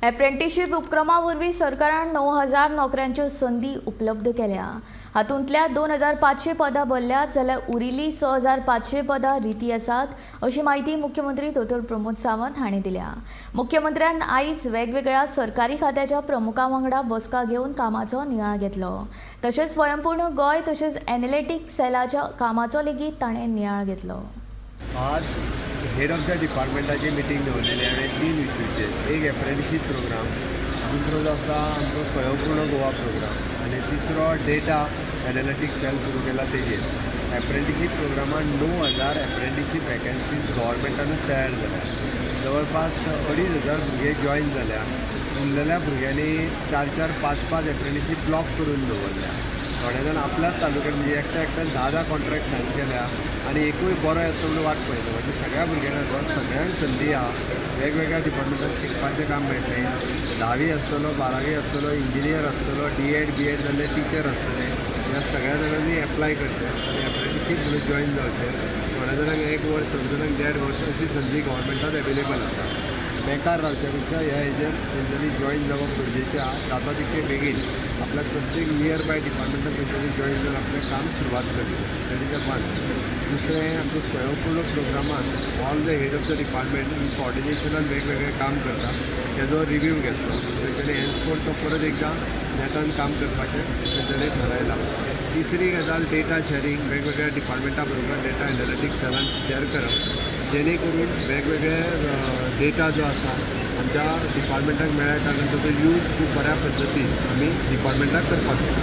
एप्रेंटिशीप उपक्रमा वरवीं सरकारान 9000 नोकऱ्यांच्यो संदी उपलब्ध केल्या. हातूंतल्या 2500 पदां भरल्यात, जाल्यार उरिल्लीं 6500 पदां रिती आसात, अशी म्हायती मुख्यमंत्री दोतोर प्रमोद सावंत हांणी दिल्या. मुख्यमंत्र्यान आयज वेगवेगळ्या सरकारी खात्याच्या प्रमुखां वांगडा बसका घेवन कामाचो नियाळ घेतलो. तशेंच स्वयंपूर्ण गोंय तशेंच एनलेटीक सेलाच्या कामाचो लेगीत ताणें नियाळ घेतलो. आज हेड ऑफ the डिपार्टमेंटाची मिटींग दवरलेली हांवें तीन इश्यूचेर. एक एप्रेंटिशीप प्रोग्राम, दुसरो जो आसा आमचो स्वयंपूर्ण गोवा प्रोग्राम आनी तिसरो डेटा एनालिटीक सेल सुरू केला तेजेर. एप्रेंटिशीप प्रोग्रामान 9000 एप्रेंटिशीप वेकन्सीज गव्हर्मेंटानूच तयार जाल्या. जवळपास 2500 भुरगे जॉयन जाल्या. उरलेल्या भुरग्यांनी चार चार, पांच पांच एप्रेंटिशीप ब्लॉक करून दवरल्या. थोडे जाण आपल्याच तालुक्यात, म्हणजे एकट्या एकट्यान 10 10 कॉन्ट्रॅक्ट सायन केल्या आनी एकूय बरो येतलो म्हणून वाट पळयता. म्हणजे सगळ्या भुरग्यांक आसा, सगळ्यांक संदी आहा, वेगवेगळ्या डिपार्टमेंटान शिकपाचें काम मेळटलें. 10वी आसतलो, 12वी आसतलो, इंजिनियर आसतलो, डीएड बीएड जाल्ले टिचर आसतले, ह्या सगळ्या जाणांनी एप्लाय करचें आनी एप्रेंटिशीप म्हणून जॉयन जावचें. थोड्या जाणांक एक वर्स, थोड्या जाणांक देड वर्स अशी संदी गव्हर्मेंटान एवेलेबल आसा. बेकार रावच्या पेक्षा ह्या हेजेर तेंच्यांनी जॉयन जावप गरजेचें आहा. जाता तितके बेगीन आपल्या प्रत्येक नियर बाय डिपार्टमेंटान तेंच्यांनी जॉयन जावन आपलें काम सुरवात करचें. That is a one. दुसरें, आमचो स्वयंपूर्ण प्रोग्रामान all the head of the department in कॉर्डिनेशनान वेगवेगळें काम करता, तेजो रिव्यू घेतलो. तेंच्यांनी हेन्सफोर्थ तो परत एकदां नेटान काम करपाचें तेंच्यांनी थारायलां. तिसरी गजाल, डेटा शॅरींग. वेगवेगळ्या डिपार्टमेंटा बरोबर डेटा एनालिटीक्स सेलान शॅर करप, जेणे करून वेगवेगळे डेटा जो आसा आमच्या डिपार्टमेंटाक मेळ्ळ्या कारणान ताचो यूज खूब बऱ्या पद्दतीन आमी डिपार्टमेंटाक करपाक शकता.